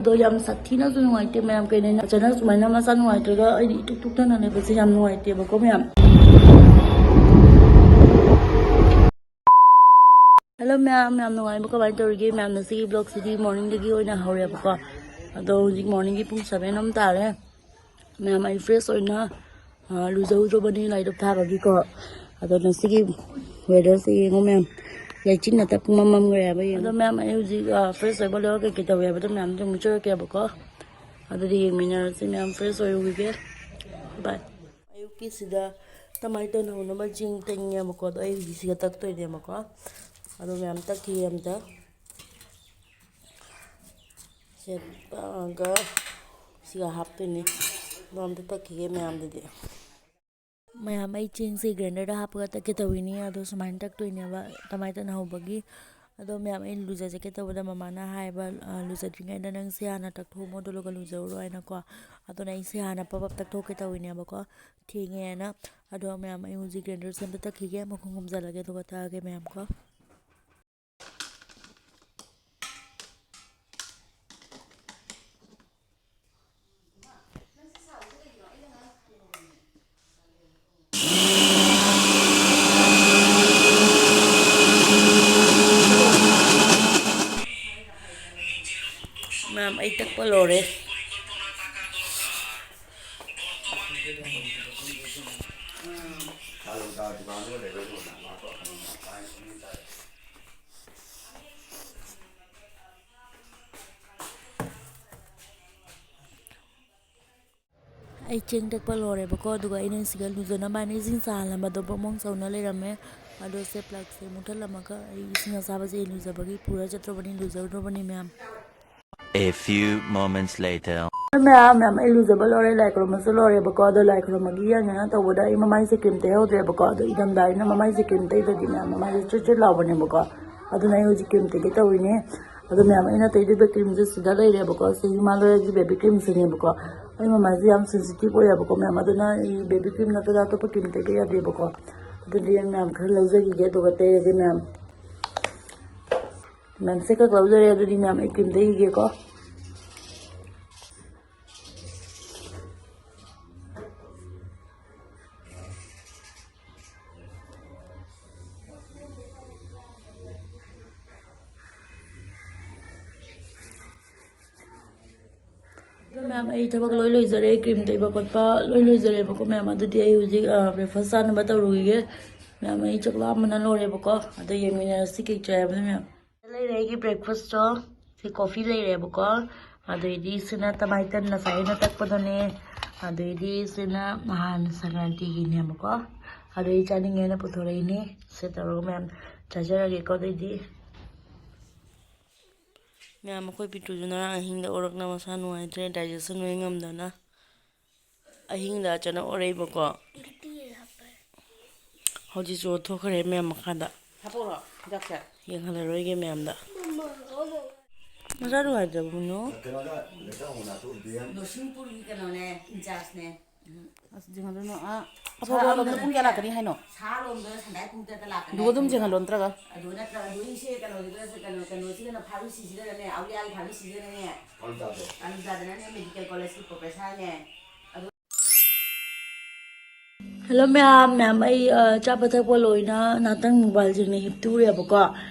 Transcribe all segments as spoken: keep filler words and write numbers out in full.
ꯑꯗꯣ ꯌꯥꯝ ꯁꯥꯊꯤꯅꯁꯨ ꯅꯨꯡꯉꯥꯏꯇꯦ ꯃꯌꯥꯝ, ꯀꯩꯅꯣ, ꯑꯆꯅ ꯁꯨꯃꯥꯏꯅ ꯃꯁꯥ ꯅꯨꯡꯉꯥꯏꯇ꯭ꯔꯒ ꯑꯩꯗꯤ ꯏꯇꯨꯛ ꯇꯨꯛꯇꯅ ꯂꯩꯕꯁꯦ ꯌꯥꯝ ꯅꯨꯡꯉꯥꯏꯇꯦꯕꯀꯣ ꯃꯌꯥꯝ꯫ ꯍꯜꯂꯣ ꯃꯌꯥꯝ, ꯌꯥꯝ ꯅꯨꯡꯉꯥꯏꯕ ꯀꯃꯥꯏꯅ ꯇꯧꯔꯤꯒꯦ ꯃꯌꯥꯝ? ꯉꯁꯤꯒꯤ ꯕ꯭ꯂꯣꯛꯁꯤꯗꯤ ꯃꯣꯔꯅꯤꯡꯗꯒꯤ ꯑꯣꯏꯅ ꯍꯧꯔꯦꯕꯀꯣ꯫ ꯑꯗꯣ ꯍꯧꯖꯤꯛ ꯃꯣꯔꯅꯤꯡꯒꯤ ꯄꯨꯡ ꯁꯚꯦꯟ ꯑꯃ ꯇꯥꯔꯦ꯫ ꯃꯌꯥꯝ, ꯑꯩ ꯐ꯭ꯔꯦꯁ ꯑꯣꯏꯅ, ꯑ, ꯂꯨꯖꯍꯧꯗ꯭ꯔꯕꯅꯤ ꯂꯥꯏꯗꯨꯛ ꯊꯥꯕꯒꯤꯀꯣ꯫ ꯑꯗꯣ ꯉꯁꯤꯒꯤ ꯋꯦꯗꯔꯁꯦ ꯌꯦꯡꯉꯣ ꯃꯌꯥꯝ, ꯂꯩꯆꯤꯟꯅ ꯇꯞ ꯄꯨꯡꯃꯝ ꯃꯝꯈ꯭ꯔꯦ ꯍꯥꯏꯕ ꯌꯦꯡꯉꯣ꯫ ꯑꯗꯣ ꯃꯌꯥꯝ, ꯑꯩ ꯍꯧꯖꯤꯛ, ꯑ, ꯐ꯭ꯔꯦꯁ ꯑꯣꯏꯕ ꯂꯣꯏꯔꯒ ꯀꯩꯀꯩ ꯇꯧꯋꯦ ꯍꯥꯏꯕꯗꯣ ꯃꯌꯥꯝꯗꯣ ꯑꯃꯨꯛ ꯆꯠꯂꯛꯀꯦꯕꯀꯣ꯫ ꯑꯗꯨꯗꯤ ꯌꯦꯡꯃꯤꯟꯅꯔꯁꯤ ꯃꯌꯥꯝ, ꯐ꯭ꯔꯦꯁ ꯑꯣꯏꯔꯨꯈꯤꯒꯦ꯫ ꯕꯥꯏ꯫ ꯑꯌꯨꯛꯀꯤꯁꯤꯗ ꯀꯃꯥꯏꯅ ꯇꯧꯅ ꯍꯧꯅꯕ ꯆꯦꯡ ꯇꯤꯡꯉꯦꯕꯀꯣ꯫ ꯑꯗꯣ ꯑꯩ ꯍꯧꯖꯤꯛ ꯁꯤꯒ ꯇꯛꯇꯣꯏꯅꯦꯕꯀꯣ꯫ ꯑꯗꯣ ꯃꯌꯥꯝ ꯇꯛꯈꯤꯒꯦ ꯑꯝꯇ꯫ ꯁꯦ ꯇꯛꯑꯒ ꯁꯤꯒ ꯍꯥꯞꯇꯣꯏꯅꯦ꯫ ꯑꯗꯣ ꯑꯝꯇ ꯇꯛꯈꯤꯒꯦ ꯃꯌꯥꯝꯗꯨꯗꯤ꯫ ꯃꯌꯥꯝ, ꯑꯩ ꯆꯦꯡꯁꯦ ꯒ꯭ꯔꯥꯏꯟꯗꯔꯗ ꯍꯥꯞꯄꯒ ꯇꯛꯀꯦ ꯇꯧꯔꯤꯅꯤ꯫ ꯑꯗꯣ ꯁꯨꯃꯥꯏꯅ ꯇꯛꯇꯣꯏꯅꯦꯕ ꯇꯃꯥꯏ ꯇꯛꯅ ꯍꯧꯕꯒꯤ꯫ ꯑꯗꯣ ꯃꯌꯥꯝ, ꯑꯩ ꯂꯨꯖꯖꯒꯦ ꯇꯧꯕꯗ ꯃꯃꯥꯅ ꯍꯥꯏꯕ, ꯑ, ꯂꯨꯖꯗ꯭ꯔꯤꯉꯩꯗ ꯅꯪ ꯁꯤ ꯍꯥꯟꯅ ꯇꯛꯊꯣꯛꯑꯝꯃꯣ ꯑꯗꯨꯒ ꯂꯨꯖꯔꯨꯔꯣ ꯍꯥꯏꯅꯀꯣ꯫ ꯑꯗꯨꯅ ꯑꯩ ꯁꯤ ꯍꯥꯟꯅ ꯄꯞ ꯄꯞ ꯇꯛꯊꯣꯛꯀꯦ ꯇꯧꯔꯤꯅꯦꯕꯀꯣ꯫ ꯊꯦꯡꯉꯦꯅ꯫ ꯑꯗꯣ ꯃꯌꯥꯝ, ꯑꯩ ꯍꯧꯖꯤꯛ ꯒ꯭ꯔꯥꯏꯟꯗꯔꯁꯦ ꯑꯝꯇ ꯇꯛꯈꯤꯒꯦ, ꯃꯈꯨꯝ ꯈꯨꯝꯖꯤꯜꯂꯒꯦ ꯑꯗꯨꯒ ꯇꯛꯑꯒꯦ ꯃꯌꯥꯝ ꯀꯣ꯫ ꯃꯌꯥꯝ, ꯑꯩ ꯇꯛꯄ ꯂꯣꯏꯔꯦ꯫ ꯑꯩ ꯆꯦꯡ ꯇꯛꯄ ꯂꯣꯏꯔꯦꯕꯀꯣ, ꯑꯗꯨꯒ ꯑꯩꯅ ꯁꯤꯒ ꯂꯨꯖꯅꯕ ꯍꯥꯏꯅ ꯏꯁꯤꯡ ꯁꯥꯍꯜꯂꯝꯕꯗꯣ ꯕ꯭ꯔꯣꯡ ꯕ꯭ꯔꯣꯡ ꯁꯧꯅ ꯂꯩꯔꯝꯃꯦ꯫ ꯑꯗꯣ ꯁꯦ ꯄ꯭ꯂꯛꯁꯦ ꯃꯨꯠꯊꯠꯂꯝꯃꯒ ꯑꯩ ꯏꯁꯤꯡ ꯑꯁꯥꯕꯁꯦ ꯂꯨꯖꯕꯒꯤ ꯄꯨꯔ ꯆꯠꯇ꯭ꯔꯕꯅꯤ, ꯂꯨꯖꯔꯨꯗ꯭ꯔꯕꯅꯤ ꯃꯌꯥꯝ꯫ A few moments later. ꯃꯌꯥꯝ, ꯃꯌꯥꯝ, ꯑꯩ ꯂꯨꯖꯕ ꯂꯣꯏꯔꯦ, ꯂꯥꯏ ꯈꯨꯔꯨꯝꯕꯁꯨ ꯂꯣꯏꯔꯦꯕꯀꯣ꯫ ꯑꯗꯣ ꯂꯥꯏ ꯈꯨꯔꯨꯝꯕꯒꯤ ꯌꯥꯡꯌꯥꯡ ꯇꯧꯕꯗ ꯑꯩ ꯃꯃꯥꯏꯁꯦ ꯀ꯭ꯔꯤꯝ ꯇꯩꯍꯧꯗ꯭ꯔꯦꯕꯀꯣ꯫ ꯑꯗꯣ ꯏꯪꯊꯝꯊꯥꯅꯤꯅ ꯃꯃꯥꯏꯁꯦ ꯀ꯭ꯔꯤꯝ ꯇꯩꯗ꯭ꯔꯗꯤ ꯃꯌꯥꯝ ꯃꯃꯥꯏꯁꯦ ꯆꯨꯠ ꯆꯨꯠ ꯂꯥꯎꯕꯅꯦꯕꯀꯣ꯫ ꯑꯗꯨꯅ ꯑꯩ ꯍꯧꯖꯤꯛ ꯀ꯭ꯔꯤꯝ ꯇꯩꯒꯦ ꯇꯧꯔꯤꯅꯦ꯫ ꯑꯗꯣ ꯃꯌꯥꯝ, ꯑꯩꯅ ꯇꯩꯗꯣꯏꯕ ꯀ꯭ꯔꯤꯝꯁꯦ ꯁꯤꯗ ꯂꯩꯔꯦꯕꯀꯣ꯫ ꯁꯤ ꯍꯤꯃꯥꯂꯌꯥꯒꯤ ꯕꯦꯕꯤ ꯀ꯭ꯔꯤꯝꯁꯤꯅꯦꯕꯀꯣ꯫ ꯑꯩ ꯃꯃꯥꯏꯁꯦ ꯌꯥꯝ ꯁꯦꯟꯁꯤꯇꯤꯚ ꯑꯣꯏꯌꯦꯕꯀꯣ ꯃꯌꯥꯝ꯫ ꯑꯗꯨꯅ ꯑꯩ ꯕꯦꯕꯤ ꯀ꯭ꯔꯤꯝ ꯅꯠꯇꯅ ꯑꯇꯣꯞꯄ ꯀ꯭ꯔꯤꯝ ꯇꯩꯕ ꯌꯥꯗꯦꯕꯀꯣ꯫ ꯑꯗꯨꯗꯤ ꯑꯩ ꯃꯌꯥꯝ ꯈꯔ ꯂꯧꯖꯈꯤꯒꯦ ꯑꯗꯨꯒ ꯇꯩꯔꯒꯦ ꯃꯌꯥꯝ꯫ ꯃꯌꯥꯝ ꯁꯦ ꯀꯛ ꯂꯧꯖꯔꯦ꯫ ꯑꯗꯨꯗꯤ ꯃꯌꯥꯝ ꯑꯩ ꯀ꯭ꯔꯤꯝ ꯇꯩꯈꯤꯒꯦꯀꯣ꯫ ꯃꯌꯥꯝ, ꯑꯩ ꯊꯕꯛ ꯂꯣꯏ ꯂꯣꯏꯖꯔꯦ, ꯀ꯭ꯔꯤꯝ ꯇꯩꯕ ꯈꯣꯠꯄ ꯂꯣꯏ ꯂꯣꯏꯖꯔꯦꯕꯀꯣ ꯃꯌꯥꯝ꯫ ꯑꯗꯨꯗꯤ ꯑꯩ ꯍꯧꯖꯤꯛ ꯕ꯭ꯔꯦꯛꯐꯥꯁ ꯆꯥꯅꯕ ꯇꯧꯔꯨꯈꯤꯒꯦ ꯃꯌꯥꯝ꯫ ꯑꯩ ꯆꯥꯛ ꯂꯥꯝꯕꯅ ꯂꯣꯏꯔꯦꯕꯀꯣ꯫ ꯑꯗꯣ ꯌꯦꯡꯃꯤꯟꯅꯔꯁꯤ ꯀꯩ ꯆꯥꯏ ꯍꯥꯏꯕꯗꯣ ꯃꯌꯥꯝ꯫ ꯂꯩꯔꯦ ꯑꯩꯒꯤ ꯕ꯭ꯔꯦꯛꯐꯥꯁꯇꯣ꯫ ꯁꯤ ꯀꯣꯐꯤ ꯂꯩꯔꯦꯕꯀꯣ꯫ ꯑꯗꯩꯗꯤ ꯁꯤꯅ ꯇꯃꯥꯏꯇꯟ ꯉꯁꯥꯏ ꯑꯩꯅ ꯇꯛꯄꯗꯨꯅꯦ꯫ ꯑꯗꯩꯗꯤ ꯁꯤꯅ ꯅꯍꯥꯟ ꯁꯪꯀ꯭ꯔꯥꯟꯇꯤꯒꯤꯅꯦꯕꯀꯣ꯫ ꯑꯗꯩ ꯆꯥꯅꯤꯡꯉꯦꯅ ꯄꯨꯊꯣꯔꯛꯏꯅꯦ꯫ ꯁꯤ ꯇꯧꯔꯒ ꯃꯌꯥꯝ ꯆꯥꯖꯔꯒꯦꯀꯣ꯫ ꯑꯗꯩꯗꯤ ꯃꯌꯥꯝ, ꯑꯩꯈꯣꯏ ꯄꯤꯇ꯭ꯔꯨꯁꯨ ꯉꯔꯥꯡ ꯑꯍꯤꯡꯗ ꯑꯣꯔꯛꯅ ꯃꯁꯥ ꯅꯨꯡꯉꯥꯏꯇ꯭ꯔꯦ, ꯗꯥꯏꯖꯦꯁꯟ ꯑꯣꯏ ꯉꯝꯗꯅ ꯑꯍꯤꯡꯗ ꯑꯆꯅ ꯑꯣꯔꯛꯏꯕꯀꯣ꯫ ꯍꯧꯖꯤꯛꯁꯨ ꯑꯣꯊꯣꯛꯈ꯭ꯔꯦ ꯃꯌꯥꯝ ꯃꯈꯥꯗ꯫ ꯍꯥꯄꯛꯑꯣꯔꯣ ꯍꯤꯗꯥꯛꯁꯦ? ꯌꯦꯡꯍꯜꯂꯔꯣꯏꯒꯦ ꯃꯌꯥꯝꯗ꯫ ꯃꯁꯥ ꯅꯨꯡꯉꯥꯏꯇ꯭ꯔꯕꯅꯣ? ꯀꯩꯅꯣꯗ ꯂꯩꯀꯥ ꯍꯣꯡꯅ ꯊꯣꯛꯎꯗꯦ꯫ ꯅꯣꯁꯤꯡꯄꯨꯔꯒꯤ ꯀꯩꯅꯣꯅꯦ, ꯏꯟꯆꯥꯔꯖꯅꯦ꯫ ꯑꯁ, ꯌꯦꯡꯍꯜꯂꯨꯅꯨ꯫ ꯑꯥ, ꯑꯐꯕ ꯁꯥꯔꯣꯝꯗꯅ ꯂꯣꯝꯗ ꯄꯨꯡ ꯀꯌꯥ ꯂꯥꯛꯀꯅꯤ ꯍꯥꯏꯅꯣ? ꯁꯥꯔꯣꯝꯗꯅ ꯁꯟꯗꯥꯏ ꯄꯨꯡ ꯇꯔꯦꯠꯇ ꯂꯥꯛꯀꯅꯤ ꯑꯗꯨꯒ ꯑꯗꯨꯝ ꯍꯥꯏꯕꯅꯦꯕ꯫ ꯌꯦꯡꯍꯜꯂꯣ ꯅꯠꯇ꯭ꯔꯒ? ꯑꯗꯨ ꯅꯠꯇ꯭ꯔꯒ ꯑꯗꯨ ꯑꯩꯁꯦ ꯀꯩꯅꯣꯗꯨꯗ, ꯀꯩꯅꯣ, ꯀꯩꯅꯣꯁꯤꯗꯅ, ꯐꯥꯔꯃꯥꯁꯤꯁꯤꯗꯅꯅꯦ, ꯑꯧꯂꯤꯌꯥꯒꯤ ꯐꯥꯔꯃꯥꯁꯤꯗꯅꯅꯦ, ꯑꯂꯨꯖꯥꯗꯅꯅꯦ, ꯃꯦꯗꯤꯀꯦꯜ ꯀꯣꯂꯦꯖꯀꯤ ꯄ꯭ꯔꯣꯐꯦꯁꯔꯅꯦ꯫ ꯑꯗꯨ ꯍꯦꯜꯂꯣ ꯃꯌꯥꯝ, ꯃꯌꯥꯝ, ꯑꯩ, ꯑ, ꯆꯥꯕ ꯊꯛꯄ ꯂꯣꯏꯅ ꯉꯥꯛꯇꯪ ꯃꯣꯕꯥꯏꯜ ꯌꯦꯡꯅ ꯍꯤꯞꯇꯨꯔꯦꯕꯀꯣ꯫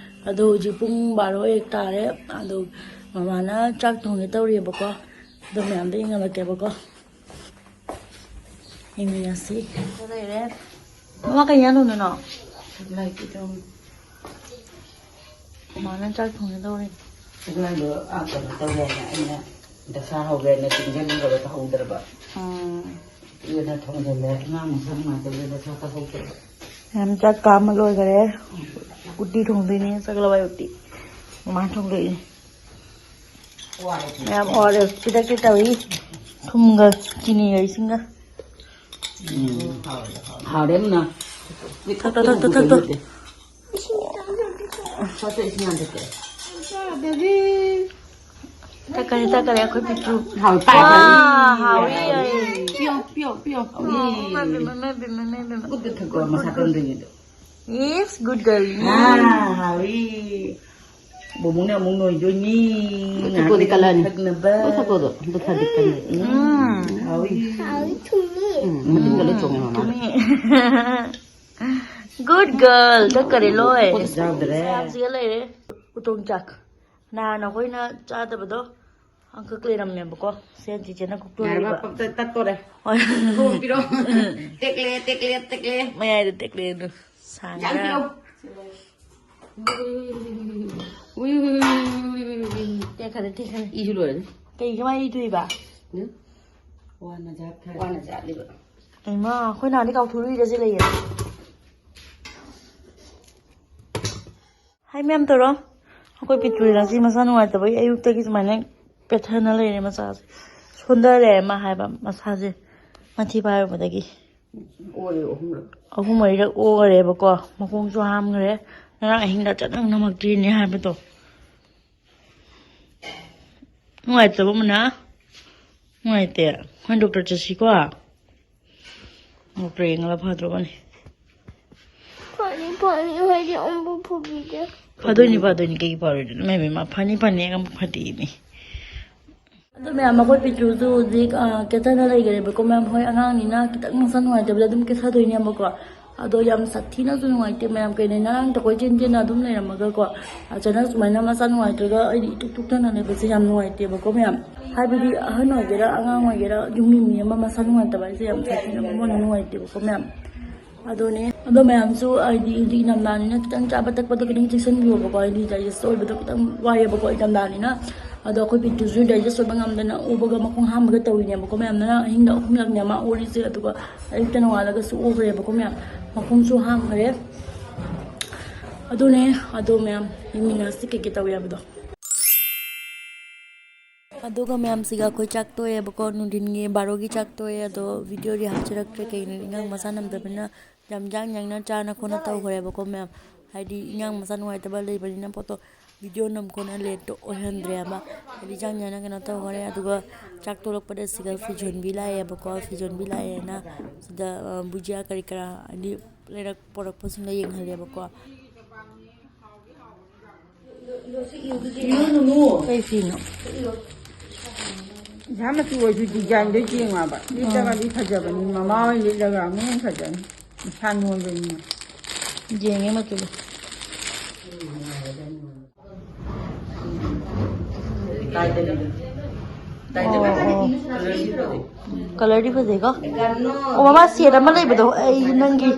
ꯑꯗꯣ ꯍꯧꯖꯤꯛ ꯄꯨꯡ ꯕꯥꯔꯣ ꯍꯦꯛ ꯇꯥꯔꯦ꯫ ꯑꯗꯣ ꯃꯃꯥꯅ ꯆꯥꯛ ꯊꯣꯡꯒꯦ ꯇꯧꯔꯤꯑꯕꯀꯣ꯫ ꯑꯗꯣ ꯃꯌꯥꯝꯗ ꯌꯦꯡꯍꯜꯂꯛꯀꯦꯕꯀꯣ꯫ ꯌꯦꯡꯃꯤꯟꯅꯁꯤ꯫ ꯂꯩꯔꯦ꯫ ꯃꯃꯥ, ꯀꯩ ꯏꯟꯖꯥꯡ ꯊꯣꯡꯗꯣꯏꯅꯣ? ꯂꯥꯏ ꯀꯤꯗꯧ꯫ ꯃꯃꯥꯅ ꯆꯥꯛ ꯊꯣꯡꯒꯦ ꯇꯧꯔꯤ꯫ ꯑꯉꯥꯡꯗꯣ, ꯑꯥ, ꯀꯩꯅꯣ ꯇꯧꯔꯦꯅ ꯑꯩꯅ ꯗꯁꯥ ꯍꯧꯔꯦꯅ ꯇꯤꯡꯁꯤꯜꯂꯨꯔꯒ ꯇꯧꯍꯧꯗ꯭ꯔꯕ꯫ ꯎꯝ꯫ ꯑꯗꯨꯅ ꯊꯣꯡꯖꯤꯜꯂꯦ꯫ ꯑꯉꯥꯡ ꯃꯁꯥ ꯅꯨꯡꯉꯥꯏꯇꯕꯗꯨꯗ ꯆꯥꯛ ꯆꯥꯍꯧꯗ꯭ꯔꯕ꯫ ꯃꯌꯥꯝ ꯆꯥꯛ ꯀꯥꯝꯕ ꯂꯣꯏꯈꯔꯦ꯫ ꯎꯇꯤ ꯊꯣꯡꯗꯣꯏꯅꯦ, ꯆꯥꯛ ꯂꯋꯥꯏ ꯎꯇꯤ꯫ ꯃꯃꯥꯅ ꯊꯣꯡꯗꯣꯛꯏꯅꯦ꯫ ꯃꯌꯥꯝ ꯑꯣ ꯑꯥꯔ ꯑꯦꯁ ꯄꯤꯔꯛꯀꯦ ꯇꯧꯏ꯫ ꯊꯨꯝꯒ ꯆꯤꯅꯤꯒ ꯏꯁꯤꯡꯒ꯫ ꯎꯝ꯫ ꯍꯥꯎꯔꯦ ꯃꯨꯟꯅ꯫ ꯊꯛꯇꯣ, ꯊꯛꯇꯣ, ꯊꯛꯇꯣ꯫ ꯊꯛꯇꯣ, ꯏꯁꯤꯡ ꯌꯥꯝ ꯊꯛꯀꯦ꯫ ꯊꯛꯀꯅꯤ, ꯊꯛꯀꯅꯤ ꯑꯩꯈꯣꯏ ꯄꯤꯛꯇ꯭ꯔꯨ꯫ ꯍꯥꯎ, ꯄꯥꯏ, ꯄꯥꯏ꯫ ꯋꯥ, ꯍꯥꯎꯏ, ꯍꯥꯎꯏ꯫ ꯄꯤꯌꯣ, ꯄꯤꯌꯣ, ꯄꯤꯌꯣ꯫ ꯏꯃꯥ, ꯏꯃꯥ, ꯏꯃꯥ, ꯏꯃꯥ, ꯏꯃꯥ, ꯏꯃꯥ꯫ ꯒꯨꯠꯇ ꯊꯛꯀꯣ, ꯃꯁꯥ ꯀꯟꯗ꯭ꯔꯤꯉꯩꯗ꯫ Yes, good girl. ꯑꯥ, ꯍꯥꯎꯏ꯫ ꯕꯨꯕꯨꯅ ꯑꯃꯨꯛ ꯅꯣꯏꯗꯣꯏꯅꯤ꯫ ꯂꯣꯏ ꯊꯛꯇꯣꯛꯑꯗꯤ ꯉꯥꯏꯍꯥꯛ ꯂꯩꯔ ꯀꯜꯂꯅꯤ꯫ ꯊꯛꯅꯕ꯫ ꯂꯣꯏ ꯊꯛꯇꯣꯛꯑꯗꯣ꯫ ꯑꯝꯇ ꯊꯛꯑꯗꯤ ꯀꯜꯂꯅꯤ꯫ ꯎꯝ꯫ ꯍꯥꯎꯏ꯫ ꯍꯥꯎꯏ, ꯊꯨꯝꯃꯤ꯫ ꯎꯝ, ꯃꯆꯤꯟꯒ ꯂꯣꯏ ꯆꯣꯡꯉꯦ ꯃꯃꯥꯅ꯫ ꯊꯨꯝꯃꯤ꯫ Good girl. ꯊꯛꯀꯔꯦ ꯂꯣꯏ꯫ ꯄꯣꯠ ꯌꯥꯎꯗ꯭ꯔꯦ꯫ ꯆꯥꯕꯁꯤꯒ ꯂꯩꯔꯦ꯫ ꯎꯇꯣꯡ ꯆꯥꯛ꯫ ꯅꯍꯥꯟ ꯑꯩꯈꯣꯏꯅ ꯆꯥꯗꯕꯗꯣ꯫ ꯑꯪꯀꯛ ꯂꯩꯔꯝꯃꯦꯕꯀꯣ꯫ ꯁꯦ ꯆꯤꯆꯦꯅ ꯀꯣꯛꯇꯣꯔꯤꯕ꯫ ꯌꯥꯔꯕ? ꯄꯞꯇ ꯇꯠꯇꯣꯔꯦ꯫ ꯍꯣꯏ꯫ ꯊꯣꯡ ꯄꯤꯔꯣ꯫ ꯇꯦꯛꯂꯦ, ꯇꯦꯛꯂꯦ, ꯇꯦꯛꯂꯦ꯫ ꯃꯌꯥꯏꯗ ꯇꯦꯛꯂꯦ ꯑꯗꯨ꯫ ꯁꯥꯡꯅ꯫ ꯌꯥꯝ ꯄꯤꯔꯣ꯫ ꯎꯏ, ꯎꯏ, ꯎꯏ, ꯎꯏ, ꯎꯏ, ꯎꯏ, ꯎꯏ, ꯎꯏ, ꯎꯏ, ꯎꯏ, ꯎꯏ, ꯎꯏ, ꯎꯏ꯫ ꯇꯦꯛꯈꯔꯦ, ꯇꯦꯛꯈꯔꯦ꯫ ꯏꯁꯨ ꯂꯣꯏꯔꯦ꯫ ꯀꯩ ꯀꯃꯥꯏꯅ ꯏꯗꯣꯏꯕ? ꯎꯝ? ꯋꯥꯅ ꯖꯥꯠ ꯈꯔ꯫ ꯋꯥꯅ ꯖꯥꯠꯂꯤꯕ꯫ ꯏꯃꯥ, ꯑꯩꯈꯣꯏ ꯅꯍꯥꯟꯗꯤ ꯀꯥꯎꯊꯣꯛꯂꯨꯏꯗ ꯁꯤ ꯂꯩꯌꯦ꯫ ꯍꯥꯏ ꯃꯌꯥꯝ ꯇꯧꯔꯣ꯫ ꯑꯩꯈꯣꯏ ꯄꯤꯇ꯭ꯔꯨꯅ ꯉꯁꯤ ꯃꯁꯥ ꯅꯨꯡꯉꯥꯏꯇꯕꯒꯤ ꯑꯌꯨꯛꯇꯒꯤ ꯁꯨꯃꯥꯏꯅ ꯄꯦꯠꯊꯅ ꯂꯩꯔꯦ ꯃꯆꯥꯁꯦ꯫ ꯁꯣꯟꯊꯔꯦ ꯃꯥ ꯍꯥꯏꯕ ꯃꯁꯥꯁꯦ ꯃꯊꯤ ꯐꯥꯏꯔꯨꯕꯗꯒꯤ꯫ ꯑꯣꯔꯦ ꯑꯍꯨꯝꯂꯛ꯫ ꯑꯍꯨꯝ ꯃꯔꯤꯔꯛ ꯑꯣꯈꯔꯦꯕꯀꯣ꯫ ꯃꯈꯣꯡꯁꯨ ꯍꯥꯝꯈ꯭ꯔꯦ꯫ ꯉꯔꯥꯡ ꯑꯍꯤꯡꯗ ꯆꯠꯅ ꯉꯝꯃꯛꯇ꯭ꯔꯤꯅꯦ ꯍꯥꯏꯕꯗꯣ꯫ ꯅꯨꯡꯉꯥꯏꯇꯕ ꯃꯅꯥ? ꯅꯨꯡꯉꯥꯏꯇꯦ꯫ ꯑꯩꯈꯣꯏ ꯗꯣꯛꯇꯔ ꯆꯠꯁꯤꯀꯣ꯫ ꯗꯣꯛꯇꯔ ꯌꯦꯡꯉꯒ ꯐꯗ꯭ꯔꯣꯕꯅꯤ꯫ ꯐꯅꯤ ꯐꯅꯤ ꯍꯥꯏꯗꯤ ꯑꯃꯨꯛ ꯐꯨꯕꯤꯗꯦ꯫ ꯐꯗꯣꯏꯅꯤ ꯐꯗꯣꯏꯅꯤ, ꯀꯩꯒꯤ ꯐꯔꯣꯏꯗꯣꯏꯅꯣ? ꯏꯃꯥ ꯏꯕꯦꯝꯃ, ꯐꯅꯤ ꯐꯅꯤ ꯑꯃꯨꯛ ꯐꯗꯦꯃꯤ꯫ ꯑꯗꯣ ꯃꯌꯥꯝ, ꯑꯩꯈꯣꯏ ꯄꯤꯇ꯭ꯔꯨꯁꯨ ꯍꯧꯖꯤꯛ ꯀꯦꯊꯅ ꯂꯩꯈꯔꯦꯕꯀꯣ ꯃꯌꯥꯝ꯫ ꯍꯣꯏ, ꯑꯉꯥꯡꯅꯤꯅ ꯈꯤꯇꯪ ꯃꯁꯥ ꯅꯨꯡꯉꯥꯏꯇꯕꯗ ꯑꯗꯨꯝ ꯀꯦꯊꯗꯣꯏꯅꯦꯕꯀꯣ꯫ ꯑꯗꯣ ꯌꯥꯝ ꯁꯥꯊꯤꯅꯁꯨ ꯅꯨꯡꯉꯥꯏꯇꯦ ꯃꯌꯥꯝ꯫ ꯀꯩꯅꯣ, ꯉꯔꯥꯡ ꯇꯀꯣꯏ ꯆꯦꯟ ꯆꯦꯟꯅ ꯑꯗꯨꯝ ꯂꯩꯔꯝꯃꯒꯀꯣ꯫ ꯑꯆꯅ ꯁꯨꯃꯥꯏꯅ ꯃꯁꯥ ꯅꯨꯡꯉꯥꯏꯇ꯭ꯔꯒ ꯑꯩꯗꯤ ꯏꯇꯨꯛ ꯇꯨꯛꯇꯅ ꯂꯩꯕꯁꯦ ꯌꯥꯝ ꯅꯨꯡꯉꯥꯏꯇꯦꯕꯀꯣ ꯃꯌꯥꯝ꯫ ꯍꯥꯏꯕꯗꯤ ꯑꯍꯟ ꯑꯣꯏꯒꯦꯔꯥ ꯑꯉꯥꯡ ꯑꯣꯏꯒꯦꯔꯥ ꯌꯨꯝꯒꯤ ꯃꯤ ꯑꯃ ꯃꯁꯥ ꯅꯨꯡꯉꯥꯏꯇꯕ ꯍꯥꯏꯁꯦ ꯌꯥꯝ ꯁꯥꯊꯤꯅ ꯃꯃꯣꯟ ꯅꯨꯡꯉꯥꯏꯇꯦꯕꯀꯣ ꯃꯌꯥꯝ꯫ ꯑꯗꯨꯅꯦ꯫ ꯑꯗꯣ ꯃꯌꯥꯝꯁꯨ ꯍꯥꯏꯗꯤ ꯍꯧꯖꯤꯛ ꯏꯪꯊꯝꯊꯥꯅꯤꯅ ꯈꯤꯇꯪ ꯆꯥꯕ ꯊꯛꯄꯗꯣ ꯈꯤꯇꯪ ꯆꯦꯛꯁꯤꯟꯕꯤꯌꯣꯕꯀꯣ꯫ ꯍꯥꯏꯗꯤ ꯗꯥꯏꯖꯦꯁ ꯑꯣꯏꯕꯗꯣ ꯈꯤꯇꯪ ꯋꯥꯏꯑꯦꯕꯀꯣ ꯏꯪꯊꯝꯊꯥꯅꯤꯅ꯫ ꯑꯗꯣ ꯑꯩꯈꯣꯏ ꯄꯤꯇ꯭ꯔꯨꯁꯨ ꯗꯥꯏꯖꯦꯁ ꯑꯣꯏꯕ ꯉꯝꯗꯅ ꯑꯣꯕꯒ ꯃꯈꯣꯡ ꯍꯥꯝꯕꯒ ꯇꯧꯔꯤꯅꯦꯕꯀꯣ ꯃꯌꯥꯝꯅ꯫ ꯑꯍꯤꯡꯗ ꯑꯍꯨꯝꯂꯛꯅꯦ ꯃꯥ ꯑꯣꯔꯤꯁꯦ꯫ ꯑꯗꯨꯒ ꯑꯌꯨꯛꯇ ꯅꯣꯡꯉꯥꯜꯂꯒꯁꯨ ꯑꯣꯈ꯭ꯔꯦꯕꯀꯣ ꯃꯌꯥꯝ꯫ ꯃꯈꯣꯡꯁꯨ ꯍꯥꯝꯈ꯭ꯔꯦ꯫ ꯑꯗꯨꯅꯦ꯫ ꯑꯗꯣ ꯃꯌꯥꯝ ꯌꯦꯡꯃꯤꯟꯅꯔꯁꯤ ꯀꯩꯀꯩ ꯇꯧꯏ ꯍꯥꯏꯕꯗꯣ꯫ ꯑꯗꯨꯒ ꯃꯌꯥꯝꯁꯤꯒ ꯑꯩꯈꯣꯏ ꯆꯥꯛ ꯇꯣꯛꯑꯦꯕꯀꯣ꯫ ꯅꯨꯡꯊꯤꯟꯒꯤ ꯕꯥꯔꯣꯒꯤ ꯆꯥꯛ ꯇꯣꯛꯑꯦ꯫ ꯑꯗꯣ ꯚꯤꯗꯤꯑꯣꯗꯤ ꯍꯥꯞꯆꯔꯛꯇ꯭ꯔꯦ꯫ ꯀꯩꯒꯤꯅꯣ, ꯏꯟꯖꯥꯡ ꯃꯁꯥ ꯅꯝꯗꯕꯅꯤꯅ ꯌꯥꯝ ꯌꯥꯡ ꯌꯥꯡꯅ ꯆꯥꯅ ꯈꯣꯠꯅ ꯇꯧꯈ꯭ꯔꯦꯕꯀꯣ ꯃꯌꯥꯝ꯫ ꯍꯥꯏꯗꯤ ꯏꯟꯖꯥꯡ ꯃꯁꯥ ꯅꯨꯡꯉꯥꯏꯇꯕ ꯂꯩꯕꯅꯤꯅ ꯄꯣꯠꯇꯣ ꯚꯤꯗꯤꯑꯣ ꯅꯝ ꯈꯣꯠꯅ ꯂꯦꯠꯇꯣ ꯑꯣꯏꯍꯟꯗ꯭ꯔꯦꯕ꯫ ꯍꯥꯏꯗꯤ ꯏꯟꯖꯥꯡ ꯌꯥꯅ ꯀꯩꯅꯣ ꯇꯧꯈꯔꯦ꯫ ꯑꯗꯨꯒ ꯆꯥꯛ ꯇꯣꯂꯛꯄꯗ ꯁꯤꯗ ꯐꯤꯖꯣꯟꯕꯤ ꯂꯥꯛꯑꯦꯕꯀꯣ꯫ ꯐꯤꯖꯣꯟꯕꯤ ꯂꯥꯛꯑꯦꯅ ꯁꯤꯗ, ꯑ, ꯕꯨꯖꯤꯌꯥ ꯀꯔꯤ ꯀꯔꯥ ꯍꯥꯏꯗꯤ ꯂꯩꯔꯛ ꯄꯣꯔꯛꯄꯁꯤꯡꯗꯣ ꯌꯦꯡꯍꯜꯂꯦꯕꯀꯣ꯫ ꯀꯩ ꯐꯤꯅꯣ? ꯏꯁꯥ ꯃꯆꯨ ꯑꯣꯏꯁꯨ ꯗꯤꯖꯥꯏꯟꯗꯣ ꯌꯦꯡꯉꯕ꯫ ꯂꯤꯠꯂꯒꯗꯤ ꯐꯖꯕꯅꯤ꯫ ꯃꯃꯥ ꯍꯣꯏ ꯂꯤꯠꯂꯒ ꯑꯃꯨꯛ ꯍꯦꯟꯅ ꯐꯖꯅꯤ꯫ ꯏꯁꯥ ꯅꯣꯏꯕꯅꯤꯅ꯫ ꯌꯦꯡꯉꯦ ꯃꯆꯨꯗꯣ꯫ ꯀꯥꯏꯗꯅꯣ? ꯑꯣ, ꯑꯣ꯫ ꯀꯂꯔꯗꯤ ꯐꯖꯩꯀꯣ꯫ ꯑꯣ, ꯃꯃꯥ ꯁꯦꯠ ꯑꯃ ꯂꯩꯕꯗꯣ, ꯑꯩ ꯅꯪꯒꯤ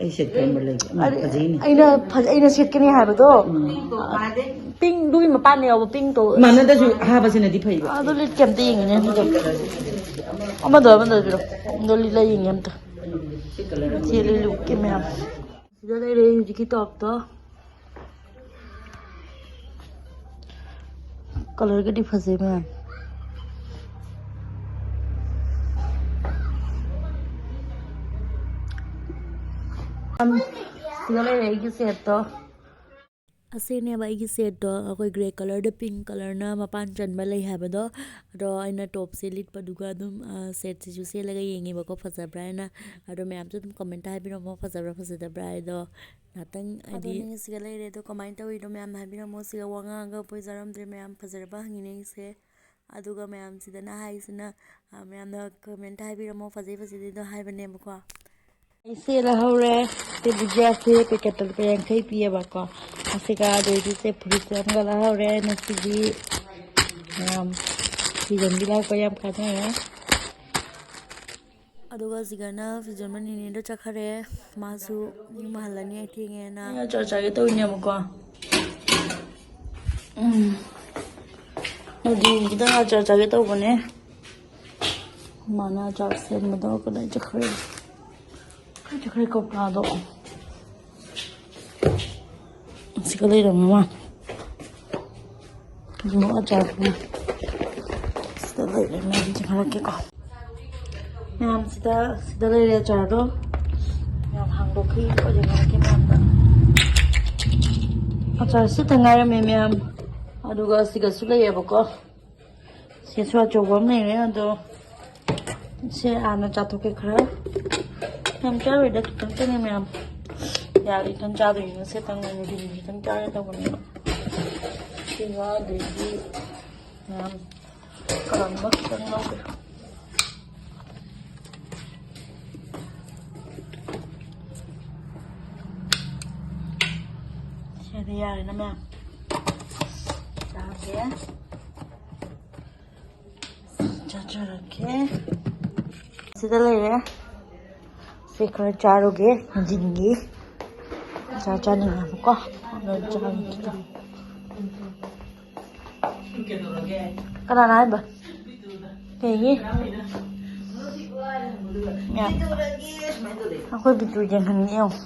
ꯑꯩ ꯁꯦꯠ ꯀꯔꯝꯕ ꯂꯩꯒꯦ? ꯎꯝ, ꯑꯗꯨ ꯐꯖꯩꯅꯦ꯫ ꯑꯩꯅ ꯐꯖ-, ꯑꯩꯅ ꯁꯦꯠꯀꯅꯤ ꯍꯥꯏꯕꯗꯣ꯫ ꯎꯝ꯫ ꯄꯤꯡꯗꯨꯒꯤ ꯃꯄꯥꯟꯗ ꯌꯥꯎꯕ ꯄꯤꯡꯗꯣ꯫ ꯃꯥꯟꯅꯗ꯭ꯔꯁꯨ ꯑꯍꯥꯕꯁꯤꯅꯗꯤ ꯐꯩꯕ꯫ ꯑꯗꯨ ꯂꯤꯠꯀꯦ ꯑꯝꯇ ꯌꯦꯡꯉꯤꯅꯦ ꯑꯗꯨꯗꯣ꯫ ꯑꯃꯗꯣ, ꯑꯃꯗꯣ ꯄꯤꯔꯛꯑꯣ꯫ ꯑꯗꯣ ꯂꯤꯠꯂ ꯌꯦꯡꯒꯦ ꯑꯝꯇ꯫ ꯁꯤ ꯀꯂꯔ ꯆꯦ ꯂꯤꯂꯨꯒꯤ ꯃꯌꯥꯝ꯫ ꯁꯤꯗ ꯂꯩꯔꯦ ꯍꯧꯖꯤꯛꯀꯤ ꯇꯣꯞꯇꯣ꯫ ꯀꯂꯔꯒꯗꯤ ꯐꯖꯩ ꯃꯌꯥꯝ꯫ ꯁꯤꯗ ꯂꯩꯔꯦ ꯑꯩꯒꯤ ꯁꯦꯠꯇꯣ꯫ ꯑꯁꯤꯅꯦꯕ ꯑꯩꯒꯤ ꯁꯦꯠꯇꯣ, ꯑꯩꯈꯣꯏ ꯒ꯭ꯔꯦ ꯀꯂꯔꯗ ꯄꯤꯡ ꯀꯂꯔꯅ ꯃꯄꯥꯟ ꯆꯟꯕ ꯂꯩ ꯍꯥꯏꯕꯗꯣ꯫ ꯑꯗꯣ ꯑꯩꯅ ꯇꯣꯞꯁꯦ ꯂꯤꯠꯄꯗꯨꯒ ꯑꯗꯨꯝ, ꯑ, ꯁꯦꯠꯁꯤꯁꯨ ꯁꯦꯠꯂꯒ ꯌꯦꯡꯉꯦꯕꯀꯣ, ꯐꯖꯕ꯭ꯔꯥ ꯍꯥꯏꯅ꯫ ꯑꯗꯣ ꯃꯌꯥꯝꯁꯨ ꯑꯗꯨꯝ ꯀꯃꯦꯟꯇ ꯍꯥꯏꯕꯤꯔꯝꯃꯣ, ꯐꯖꯕ꯭ꯔꯥ ꯐꯖꯗꯕ꯭ꯔꯥ ꯍꯥꯏꯗꯣ꯫ ꯉꯥꯛꯇꯪ ꯍꯥꯏꯗꯤ ꯑꯗꯨꯅꯦ ꯁꯤꯒ ꯂꯩꯔꯦ꯫ ꯑꯗꯣ ꯀꯃꯥꯏꯅ ꯇꯧꯔꯤꯅꯣ ꯃꯌꯥꯝ ꯍꯥꯏꯕꯤꯔꯝꯃꯣ꯫ ꯁꯤꯒ ꯋꯥ ꯉꯥꯡꯉꯒ ꯄꯣꯏꯖꯔꯝꯗ꯭ꯔꯦ ꯃꯌꯥꯝ, ꯐꯖꯔꯕ ꯍꯪꯉꯤꯅꯦ ꯑꯩꯁꯦ꯫ ꯑꯗꯨꯒ ꯃꯌꯥꯝꯁꯤꯗꯅ ꯍꯥꯏꯁꯤꯅ, ꯑ, ꯃꯌꯥꯝꯅ ꯀꯃꯦꯟꯇ ꯍꯥꯏꯕꯤꯔꯝꯃꯣ, ꯐꯖꯩ ꯐꯖꯗꯦꯗꯣ ꯍꯥꯏꯕꯅꯦꯕꯀꯣ꯫ ꯑꯩꯁꯦ ꯂꯧꯍꯧꯔꯦ꯫ ꯁꯤ ꯕꯨꯖꯤꯌꯥꯁꯦ ꯄꯦꯀꯦꯠꯇ ꯂꯨꯄꯥ ꯌꯥꯡꯈꯩ ꯄꯤꯌꯦꯕꯀꯣ꯫ ꯑꯁꯤꯒ ꯑꯗꯩꯗꯤ ꯁꯦ ꯐꯨꯔꯤꯠꯁꯦ ꯑꯃꯒ ꯂꯧꯍꯧꯔꯦ꯫ ꯉꯁꯤꯗꯤ ꯃꯌꯥꯝ ꯐꯤꯖꯟꯕꯤ ꯂꯥꯛꯄ ꯌꯥꯝ ꯀꯥꯟꯅꯔꯦ꯫ ꯑꯗꯨꯒ ꯁꯤꯒꯅ ꯐꯤꯖꯣꯟꯕ ꯅꯤꯅꯦꯗꯣ ꯆꯠꯈ꯭ꯔꯦ꯫ ꯃꯥꯁꯨ ꯌꯨꯝ ꯍꯜꯂꯅꯤ, ꯑꯩ ꯊꯦꯡꯉꯦꯅ꯫ ꯑꯩ ꯑꯆꯥꯔ ꯆꯥꯒꯦ ꯇꯧꯔꯤꯅꯦꯕꯀꯣ꯫ ꯎꯝ꯫ ꯅꯨꯡꯊꯤꯟ ꯈꯤꯇꯪ ꯑꯆꯥꯔ ꯆꯥꯒꯦ ꯇꯧꯕꯅꯦ꯫ ꯃꯥꯅ ꯑꯆꯥꯔ ꯁꯦꯝꯕꯗꯣ ꯀꯗꯥꯏ ꯆꯠꯈ꯭ꯔꯦ? ꯀꯗꯥꯏ ꯆꯠꯈ꯭ꯔꯦ ꯀꯧꯇꯥꯗꯣ? ꯁꯤꯒ ꯂꯩꯔꯝꯃꯤ ꯃꯥ꯫ ꯀꯩꯅꯣ ꯑꯆꯥꯔ ꯄꯨꯔꯤ꯫ ꯁꯤꯗ ꯂꯩꯔꯦ, ꯃꯌꯥꯝ ꯆꯤꯡꯈꯠꯂꯛꯀꯦꯀꯣ꯫ ꯃꯌꯥꯝ ꯁꯤꯗ, ꯁꯤꯗ ꯂꯩꯔꯦ ꯑꯆꯥꯔꯗꯣ꯫ ꯃꯌꯥꯝ ꯍꯥꯡꯗꯣꯛꯈꯤ, ꯂꯣꯏ ꯆꯤꯡꯈꯠꯂꯛꯀꯦ ꯃꯌꯥꯝꯗ꯫ ꯑꯆꯥꯔ ꯁꯤꯇ ꯉꯥꯏꯔꯝꯃꯦ ꯃꯌꯥꯝ꯫ ꯑꯗꯨꯒ ꯁꯤꯒꯁꯨ ꯂꯩꯌꯦꯕꯀꯣ꯫ ꯁꯤꯁꯨ ꯑꯆꯧꯕ ꯑꯃ ꯂꯩꯔꯦ, ꯑꯗꯣ ꯁꯦ ꯑꯥꯅ ꯆꯥꯊꯣꯛꯀꯦ ꯈꯔ꯫ ꯌꯥꯝ ꯆꯥꯔꯣꯏꯗ, ꯈꯤꯇꯪ ꯆꯪꯉꯦ ꯃꯌꯥꯝ꯫ ꯌꯥꯔꯦ, ꯈꯤꯇꯪ ꯆꯥꯗꯣꯏꯅꯤꯅ ꯁꯦ ꯇꯪ ꯂꯩꯔꯗꯤ ꯈꯤꯇꯪ ꯆꯥꯔ ꯇꯧꯕꯅꯦꯕ꯫ ꯁꯤꯒ ꯑꯗꯩꯗꯤ ꯃꯌꯥꯝ ꯀꯔꯝꯕ ꯈꯤꯇꯪ ꯂꯧꯒꯦ꯫ ꯁꯤꯗꯤ ꯌꯥꯔꯦꯅ ꯃꯌꯥꯝ꯫ ꯆꯥꯒꯦ꯫ ꯆꯥꯖꯔꯒꯦ꯫ ꯁꯤꯗ ꯂꯩꯔꯦ꯫ ꯁꯤ ꯈꯔ ꯆꯥꯔꯨꯒꯦ ꯅꯨꯡꯊꯤꯟꯒꯤ꯫ ꯆꯥ ꯆꯥꯅꯤꯡꯉꯦꯕꯀꯣ꯫ ꯑꯗꯣ ꯆꯥꯔꯨꯒꯦ꯫ ꯀꯅꯥꯅ ꯍꯥꯏꯕ? ꯀꯩꯒꯤ? ꯌꯥ꯫ ꯑꯩꯈꯣꯏ ꯕꯤꯇꯨ ꯌꯦꯡꯍꯟꯒꯦ ꯌꯦꯡꯉꯣ꯫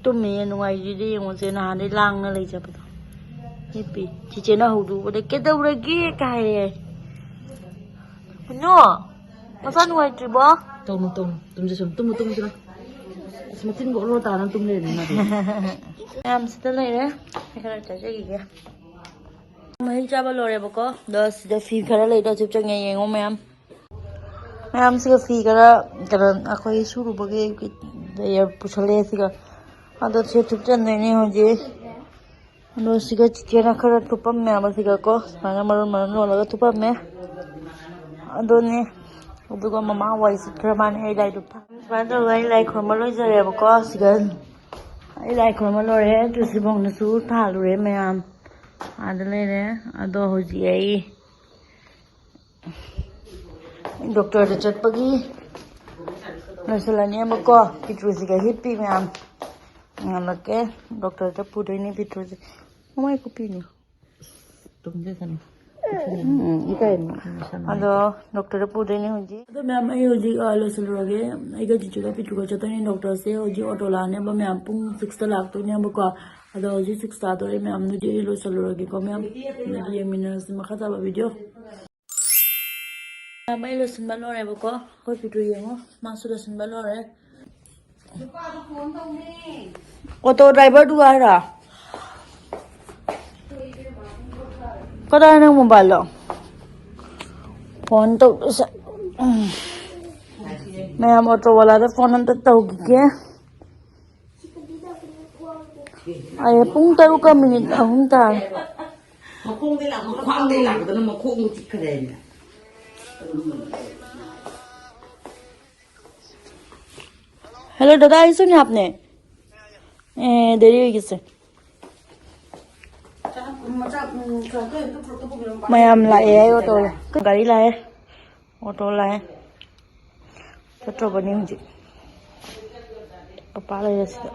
ꯇꯨꯝꯃꯤꯌꯦ, ꯅꯨꯡꯉꯥꯏꯖꯤꯗꯤ ꯌꯦꯡꯉꯣꯁꯦ, ꯅꯍꯥꯟꯗꯩ ꯂꯥꯡꯅ ꯂꯩꯖꯕꯗꯣ꯫ ꯍꯤꯞꯄꯤ꯫ ꯆꯤꯆꯦꯅ ꯍꯧꯗꯣꯛꯎꯕꯗ "ꯀꯩꯗꯧꯔꯒꯦ?" ꯀꯥꯏ ꯍꯥꯏꯌꯦ꯫ ꯀꯩꯅꯣ? ꯃꯁꯥ ꯅꯨꯡꯉꯥꯏꯇ꯭ꯔꯤꯕꯣ? ꯇꯧꯅꯨ, ꯇꯧꯅꯨ꯫ ꯇꯨꯝꯁꯤ ꯁꯨꯝ꯫ Tamu, Tamu, Tamu. ꯑꯁ, ꯃꯆꯤꯟꯒ ꯑꯣꯔꯣ ꯇꯥꯗꯅ ꯇꯨꯝ ꯂꯩꯔꯝꯃꯤ ꯃꯥꯗꯤ꯫ ꯃꯌꯥꯝ ꯁꯤꯗ ꯂꯩꯔꯦ꯫ ꯑꯩ ꯈꯔ ꯆꯥꯖꯈꯤꯒꯦ꯫ ꯃꯍꯩ ꯆꯥꯕ ꯂꯣꯏꯔꯦꯕꯀꯣ꯫ ꯑꯗꯣ ꯁꯤꯗ ꯐꯤ ꯈꯔ ꯂꯩꯗꯣ ꯆꯨꯞ ꯆꯪꯉꯦ ꯌꯦꯡꯉꯣ ꯃꯌꯥꯝ꯫ ꯃꯌꯥꯝꯁꯤꯒ ꯐꯤ ꯈꯔ ꯀꯩꯅꯣ ꯑꯩꯈꯣꯏ ꯁꯨꯔꯨꯕꯒꯤ ꯄꯨꯁꯜꯂꯛꯑꯦ ꯁꯤꯒ꯫ ꯑꯗꯣ ꯁꯤ ꯊꯨꯞꯆꯟꯗꯣꯏꯅꯦ ꯍꯧꯖꯤꯛ꯫ ꯑꯗꯣ ꯁꯤꯒ ꯆꯤꯆꯦꯅ ꯈꯔ ꯊꯨꯞꯄꯝꯃꯦꯕ ꯁꯤꯒ ꯀꯣ꯫ ꯁꯨꯃꯥꯏꯅ ꯃꯔꯣꯟ ꯃꯔꯣꯟ ꯂꯣꯜꯂꯒ ꯊꯨꯞꯄꯝꯃꯦ꯫ ꯑꯗꯨꯅꯦ꯫ ꯑꯗꯨꯒ ꯃꯃꯥ ꯋꯥꯏ ꯁꯤꯠꯈ꯭ꯔ ꯃꯥꯅꯦ ꯑꯩ ꯂꯥꯏꯗꯨꯛ ꯊꯥ-, ꯁꯨꯃꯥꯏꯅ ꯇꯧꯔꯒ ꯑꯩ ꯂꯥꯏ ꯈꯨꯔꯨꯝꯕ ꯂꯣꯏꯖꯔꯦꯕꯀꯣ꯫ ꯁꯤꯒ ꯑꯩ ꯂꯥꯏ ꯈꯨꯔꯨꯝꯕ ꯂꯣꯏꯔꯦ꯫ ꯇꯨꯜꯁꯤꯕꯣꯡꯗꯁꯨ ꯊꯥꯜꯂꯨꯔꯦ ꯃꯌꯥꯝ꯫ ꯑꯥꯗ ꯂꯩꯔꯦ꯫ ꯑꯗꯣ ꯍꯧꯖꯤꯛ ꯑꯩ ꯗꯣꯛꯇꯔꯗ ꯆꯠꯄꯒꯤ ꯂꯣꯏꯁꯤꯜꯂꯅꯦꯕꯀꯣ꯫ ꯄꯤꯇ꯭ꯔꯨꯁꯤꯒ ꯍꯤꯞꯄꯤ ꯃꯌꯥꯝ꯫ ꯉꯝꯂꯛꯀꯦ꯫ ꯗꯣꯛꯇꯔꯗ ꯄꯨꯗꯣꯏꯅꯦ ꯄꯤꯇ꯭ꯔꯨꯁꯦ꯫ ꯃꯃꯥꯏ ꯀꯨꯞꯄꯤꯅꯤ꯫ ꯇꯨꯝꯖꯁꯅꯨ꯫ ꯎꯝ, ꯏꯀꯥꯏꯅꯨ꯫ ꯑꯗꯣ ꯗꯣꯛꯇꯔꯗ ꯄꯨꯗꯣꯏꯅꯦ ꯍꯧꯖꯤꯛ꯫ ꯑꯗꯣ ꯃꯌꯥꯝ, ꯑꯩ ꯍꯧꯖꯤꯛ, ꯑ, ꯂꯣꯏꯁꯤꯜꯂꯨꯔꯒꯦ꯫ ꯑꯩꯒ ꯆꯤꯆꯨꯒ ꯄꯤꯇ꯭ꯔꯨꯒ ꯆꯠꯇꯣꯏꯅꯦ ꯗꯣꯛꯇꯔꯁꯦ꯫ ꯍꯧꯖꯤꯛ ꯑꯣꯇꯣ ꯂꯥꯛꯑꯅꯦꯕ ꯃꯌꯥꯝ, ꯄꯨꯡ ꯁꯤꯛꯁꯇ ꯂꯥꯛꯇꯣꯏꯅꯦꯕꯀꯣ꯫ ꯑꯗꯣ ꯍꯧꯖꯤꯛ ꯁꯤꯛꯁ ꯇꯥꯗꯣꯔꯦ ꯃꯌꯥꯝ, ꯑꯗꯨꯗꯤ ꯑꯩ ꯂꯣꯏꯁꯤꯜꯂꯨꯔꯒꯦꯀꯣ ꯃꯌꯥꯝ꯫ ꯑꯗꯨꯗꯤ ꯌꯦꯡꯃꯤꯟꯅꯔꯁꯤ ꯃꯈꯥ ꯇꯥꯕ ꯚꯤꯗꯤꯑꯣ꯫ ꯃꯌꯥꯝ, ꯑꯩ ꯂꯣꯏꯁꯤꯟꯕ ꯂꯣꯏꯔꯦꯕꯀꯣ꯫ ꯑꯩꯈꯣꯏ ꯄꯤꯇ꯭ꯔꯨ ꯌꯦꯡꯉꯣ, ꯃꯥꯁꯨ ꯂꯣꯏꯁꯤꯟꯕ ꯂꯣꯏꯔꯦ꯫ ꯑꯣꯇꯣ ꯗ꯭ꯔꯥꯏꯚꯔꯗꯨꯒ ꯍꯥꯏꯔꯣ? ꯀꯗꯥꯏ ꯅꯪ ꯃꯣꯕꯥꯏꯜꯗꯣ? ꯐꯣꯟ ꯇꯧꯗꯣꯏꯁꯦ꯫ ꯎꯝ꯫ ꯃꯌꯥꯝ, ꯑꯣꯇꯣ ꯋꯥꯂꯥꯗ ꯐꯣꯟ ꯑꯝꯇ ꯇꯧꯈꯤꯒꯦ꯫ ꯑꯩ ꯄꯨꯡ ꯇꯔꯨꯛꯀ ꯃꯤꯅꯤꯠ ꯑꯍꯨꯝ ꯇꯥꯔꯦ꯫ ꯃꯈꯣꯡꯗꯩ ꯂꯥꯛꯄ, ꯈ꯭ꯋꯥꯡꯗꯩ ꯂꯥꯛꯄꯗꯅ ꯃꯈꯣꯡ ꯆꯤꯛꯈ꯭ꯔꯦꯅꯦ꯫ हेलो दादा, ऐसे नहीं आपने? ए, देरी हो गई से। ꯃꯌꯥꯝ ꯂꯥꯛꯑꯦ ꯍꯥꯏ ꯑꯣꯇꯣ꯫ ꯒꯥꯔꯤ ꯂꯥꯛꯑꯦ, ꯑꯣꯇꯣ ꯂꯥꯛꯑꯦ꯫ ꯆꯠꯇ꯭ꯔꯕꯅꯤ ꯍꯧꯖꯤꯛ꯫ ꯄꯄꯥ ꯂꯩꯔꯦ ꯁꯤꯗ꯫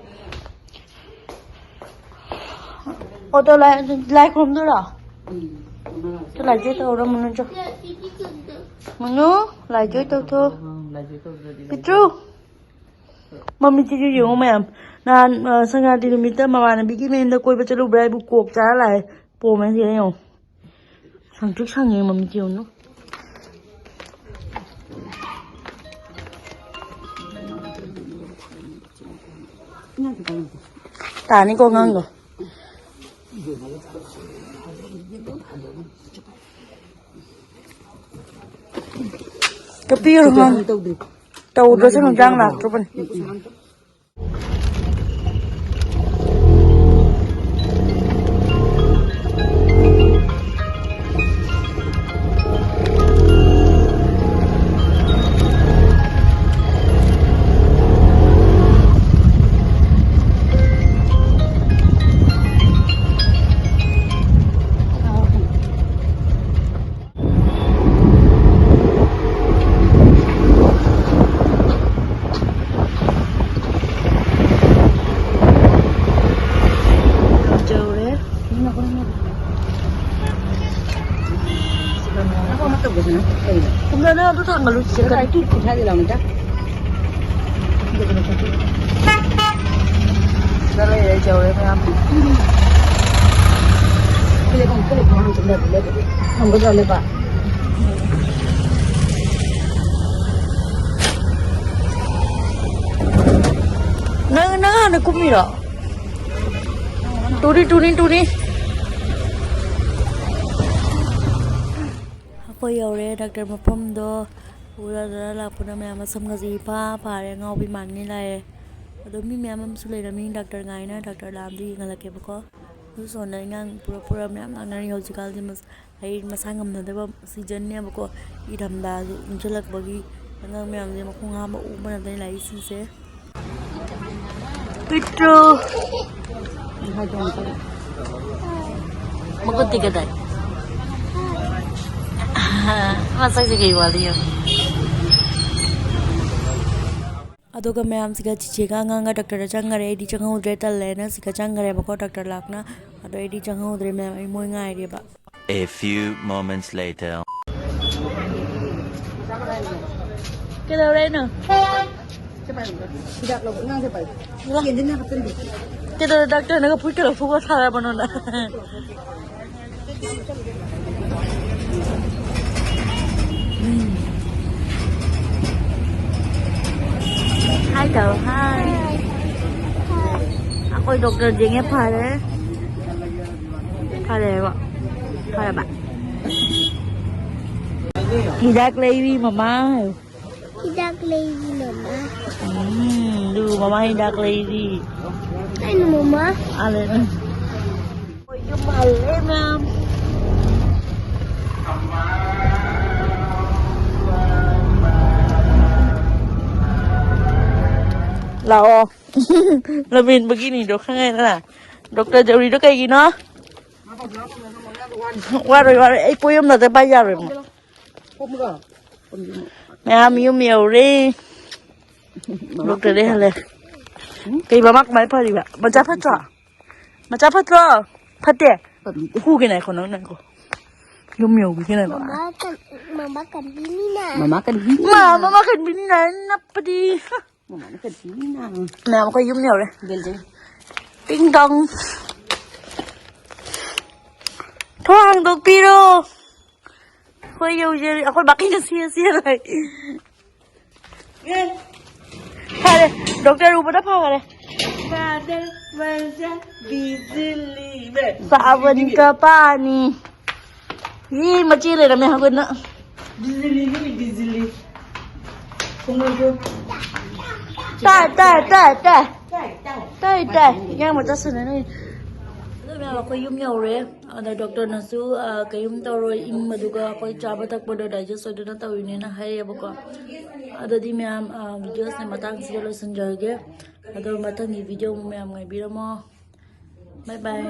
ꯑꯣꯇꯣ ꯂꯥꯏ, ꯂꯥꯏ ꯈꯨꯔꯨꯝꯗꯣꯏꯔꯣ? ꯆꯣ, ꯂꯥꯏ ꯖꯣꯏ ꯇꯧꯔꯣ, ꯃꯅꯨ, ꯆꯣ꯫ ꯃꯅꯨ, ꯂꯥꯏ ꯖꯣꯏ ꯇꯧꯊꯣ꯫ ꯄꯤꯇ꯭ꯔꯨ꯫ ꯃꯃꯤꯠꯁꯤꯁꯨ ꯌꯦꯡꯉꯨ ꯃꯌꯥꯝ꯫ ꯅꯍꯥꯟ, ꯑ, ꯁꯪꯀ꯭ꯔꯥꯟꯇꯤ ꯅꯨꯃꯤꯠꯇ ꯃꯃꯥꯟꯅꯕꯤꯒꯤ ꯃꯌꯨꯝꯗ ꯀꯣꯏꯕ ꯆꯠꯂꯨꯕ꯭ꯔꯥ ꯍꯥꯏꯕꯨ ꯀꯣꯛ ꯆꯥꯔ ꯂꯥꯛꯑꯦ꯫ ꯄꯣꯝꯃꯦ ꯁꯤꯗ ꯌꯦꯡꯉꯨ꯫ ꯁꯪꯇ꯭ꯔꯤꯛ ꯁꯪꯉꯦ ꯃꯃꯤꯠꯁꯦ ꯌꯦꯡꯉꯨ꯫ ꯇꯥꯅꯤꯀꯣ ꯑꯉꯥꯡꯗꯣ꯫ ꯀꯞꯄꯤꯔꯣ ꯑꯉꯥꯡ꯫ ꯇꯧꯗ꯭ꯔꯁꯨ ꯅꯨꯡꯗꯥꯡ ꯂꯥꯛꯇ꯭ꯔꯕꯅꯤ꯫ ꯌꯧꯔꯦ꯫ ꯀꯨꯝꯗꯅ ꯑꯗꯨ ꯊꯥꯡꯒꯠꯂꯨ, ꯆꯤꯆꯦ꯫ ꯁꯤꯗ ꯂꯩꯔꯦ, ꯌꯧꯔꯦ ꯃꯌꯥꯝ꯫ ꯐꯝꯒꯗ꯭ꯔꯅꯦꯕ? ꯅꯪ, ꯅꯪ ꯍꯥꯟꯅ ꯀꯨꯝꯃꯤꯔꯣ? ꯇꯨꯅꯤ, ꯇꯨꯅꯤ, ꯇꯨꯅꯤ꯫ ꯑꯩꯈꯣꯏ ꯌꯧꯔꯦ ꯗꯥꯛꯇꯔ ꯃꯐꯝꯗꯣ꯫ ꯎꯗꯗꯅ ꯂꯥꯛꯄꯅ ꯃꯌꯥꯝ ꯃꯁꯝꯒꯁꯦ ꯏꯐꯥ ꯐꯥꯔꯦ, ꯑꯉꯥꯎꯕꯤ ꯃꯥꯟꯅꯤ ꯂꯥꯛꯑꯦ꯫ ꯑꯗꯣ ꯃꯤ ꯃꯌꯥꯝ ꯑꯃꯁꯨ ꯂꯩꯔꯝꯃꯤ ꯗꯥꯛꯇꯔ ꯉꯥꯏꯅ, ꯗꯥꯛꯇꯔ ꯂꯥꯛꯑꯝꯗꯤ ꯌꯦꯡꯍꯜꯂꯛꯀꯦꯕꯀꯣ꯫ ꯑꯗꯨ ꯁꯣꯝꯗ ꯏꯟꯖꯥꯡ ꯄꯨꯔ ꯄꯨꯔ ꯃꯌꯥꯝ ꯂꯥꯛꯅꯔꯤ ꯍꯧꯖꯤꯛꯀꯥꯟꯁꯦ꯫ ꯃꯁ-, ꯍꯥꯏꯗꯤ ꯃꯁꯥ ꯉꯝꯅꯗꯕ ꯁꯤꯖꯟꯅꯦꯕꯀꯣ꯫ ꯏꯪꯊꯝꯊꯥꯁꯨ ꯏꯪꯁꯤꯜꯂꯛꯄꯒꯤ ꯑꯉꯥꯡ ꯃꯌꯥꯝꯁꯦ ꯃꯈꯣꯡ ꯍꯥꯝꯕ ꯎꯕ ꯅꯠꯇꯅ ꯂꯥꯛꯏꯁꯤꯡꯁꯦ꯫ ꯄꯤꯛꯇ꯭ꯔꯨ꯫ ꯃꯈꯨꯠꯇꯤ ꯀꯗꯥꯏ? ꯃꯁꯛꯁꯦ ꯀꯩ ꯋꯥꯠꯂꯤ ꯌꯦꯡꯉꯨ꯫ ꯑꯗꯨꯒ ꯃꯌꯥꯝꯁꯤꯒ ꯆꯤꯆꯦꯒ ꯑꯉꯥꯡꯒ ꯗꯣꯛꯇꯔꯗ ꯆꯪꯈꯔꯦ꯫ ꯑꯩꯗꯤ ꯆꯪꯍꯧꯗ꯭ꯔꯦ, ꯇꯜꯂꯦꯅ ꯁꯤꯒ ꯆꯪꯈꯔꯦꯕꯀꯣ ꯗꯣꯛꯇꯔ ꯂꯥꯛꯅ꯫ ꯑꯗꯣ ꯑꯩꯗꯤ ꯆꯪꯍꯧꯗ꯭ꯔꯦ ꯃꯌꯥꯝ, ꯑꯩ ꯃꯣꯏ ꯉꯥꯏꯔꯦꯕ꯫ A few moments later. ꯀꯩꯗꯧꯔꯦ ꯍꯥꯏꯅꯣ? ꯍꯤꯗꯥꯛ ꯂꯧꯕ ꯑꯉꯥꯡꯁꯦ ꯄꯥꯏ꯫ ꯀꯦꯟꯗꯤꯅ ꯍꯥꯞꯆꯤꯟꯕꯤ꯫ ꯀꯩꯗꯧꯔꯦ ꯗꯥꯛꯇꯔꯅꯒ ꯐꯨꯔꯤꯠꯀ ꯂꯧꯊꯣꯛꯑꯒ ꯊꯥꯔꯕꯅꯣꯅ? ꯍꯥꯏ ꯇꯧ, ꯍꯥꯏ꯫ ꯑꯩꯈꯣꯏ ꯗꯣꯛꯇꯔ ꯌꯦꯡꯉꯦ, ꯐꯔꯦ꯫ ꯐꯔꯦꯕ꯫ ꯐꯔꯕ꯫ ꯍꯤꯗꯥꯛ ꯂꯩꯔꯤ ꯃꯃꯥ꯫ ꯍꯤꯗꯥꯛ ꯂꯩꯔꯤ ꯃꯃꯥ꯫ ꯎꯝ, ꯑꯗꯨ ꯃꯃꯥ ꯍꯤꯗꯥꯛ ꯂꯩꯔꯤ꯫ ꯀꯩꯅꯣ ꯃꯃꯥ? ꯑꯥ, ꯂꯩ꯫ ꯑꯩꯈꯣꯏ ꯌꯨꯝ ꯍꯜꯂꯦ, ꯃꯌꯥꯝ꯫ ꯂꯥꯛꯑꯣ꯫ ꯂꯝꯍꯦꯟꯕꯒꯤꯅꯤꯗꯣ ꯈꯪꯉꯦꯗꯅ꯫ ꯗꯣꯛꯇꯔ ꯖꯧꯔꯤꯗꯣ ꯀꯩꯒꯤꯅꯣ? ꯋꯥꯔꯣꯏ, ꯋꯥꯔꯣꯏ꯫ ꯑꯩ ꯄꯣꯌꯝ ꯅꯠꯇ ꯄꯥꯏ ꯌꯥꯔꯣꯏ ꯑꯃꯨꯛ꯫ ꯃꯌꯥꯝ ꯌꯨꯝ ꯌꯧꯔꯦ꯫ ꯗꯣꯛꯇꯔꯗꯩ ꯍꯜꯂꯦ꯫ ꯀꯩ ꯃꯃꯥ ꯀꯃꯥꯏ ꯐꯔꯤꯕ? ꯃꯆꯥ ꯐꯠꯇ꯭ꯔꯣ? ꯃꯆꯥ ꯐꯠꯇ꯭ꯔꯣ? ꯐꯠꯇꯦ? ꯐꯨꯒꯦ ꯉꯥꯏꯈꯣ ꯅꯪ, ꯉꯥꯏꯈꯣ꯫ ꯌꯨꯝ ꯌꯧꯕꯤꯒꯦ ꯉꯥꯏꯈꯣ꯫ ꯃꯃꯥ ꯀꯟ-, ꯃꯃꯥ ꯀꯟꯕꯤꯅꯤꯅ꯫ ꯃꯃꯥ ꯀꯟꯕꯤꯅꯤꯅ꯫ ꯃꯥ, ꯃꯃꯥ ꯀꯟꯕꯤꯅꯤꯅ ꯅꯞꯄꯗꯤ꯫ ꯃꯃꯥꯅ ꯀꯟꯕꯤꯅꯤꯅ꯫ ꯃꯌꯥꯝ ꯑꯩꯈꯣꯏ ꯌꯨꯝ ꯌꯧꯔꯦ꯫ ꯕꯦꯜꯖꯤꯌꯝ꯫ ꯇꯤꯡ ꯇꯣꯡ꯫ ꯊꯣꯡ ꯍꯥꯡꯗꯣꯛꯄꯤꯔꯣ꯫ ꯑꯩꯈꯣꯏ ꯌꯧꯖꯔꯦ꯫ ꯑꯩꯈꯣꯏ ꯕꯥꯀꯤꯅ ꯁꯤꯌꯦ, ꯁꯤꯌꯦ ꯂꯩ꯫ ꯑꯦ, ꯐꯔꯦ, ꯗꯣꯛꯇꯔ ꯎꯕꯗ ꯐꯈꯔꯦ꯫ ꯕ꯭ꯔꯗꯔ ꯃꯟꯖꯥ ꯕꯤꯖꯤꯂꯤ ꯃꯦ꯫ ꯁꯥꯕꯟ ꯀ ꯄꯥꯅꯤ꯫ ꯌꯤ, ꯃꯆꯦ ꯂꯩꯔꯝꯃꯦ ꯍꯧꯒꯠꯅ꯫ ꯕꯤꯖꯤꯂꯤ ꯃꯤ, ꯕꯤꯖꯤꯂꯤ꯫ ꯈꯨꯝꯃꯨ꯫ ꯇꯥꯏ, ꯇꯥꯏ, ꯇꯥꯏ, ꯇꯥꯏ꯫ ꯇꯥꯏ, ꯇꯥꯏ꯫ ꯇꯥꯏ, ꯇꯥꯏ꯫ ꯏꯌꯥꯝꯕ ꯆꯠꯁꯤꯟꯅꯅꯤ꯫ ꯑꯗꯨ ꯃꯌꯥꯝ ꯑꯩꯈꯣꯏ ꯌꯨꯝ ꯌꯧꯔꯦ꯫ ꯑꯗ ꯗꯣꯛꯇꯔꯅꯁꯨ, ꯑ, ꯀꯩꯝ ꯇꯧꯔꯣꯏ, ꯏꯪꯕꯗꯨꯒ ꯑꯩꯈꯣꯏ ꯆꯥꯕ ꯊꯛꯄꯗꯣ ꯗꯥꯏꯖꯦꯁ ꯑꯣꯏꯗꯅ ꯇꯧꯔꯤꯅꯦꯅ ꯍꯥꯏꯌꯦꯕꯀꯣ꯫ ꯑꯗꯨꯗꯤ ꯃꯌꯥꯝ, ꯑ, ꯚꯤꯗꯤꯑꯣꯁꯦ ꯃꯇꯥꯡꯁꯤꯗ ꯂꯣꯏꯁꯤꯟꯖꯔꯒꯦ꯫ ꯑꯗꯣ ꯃꯊꯪꯒꯤ ꯚꯤꯗꯤꯑꯣ ꯑꯃꯨꯛ ꯃꯌꯥꯝ ꯉꯥꯏꯕꯤꯔꯝꯃꯣ꯫ ꯕꯥꯏ ꯕꯥꯏ꯫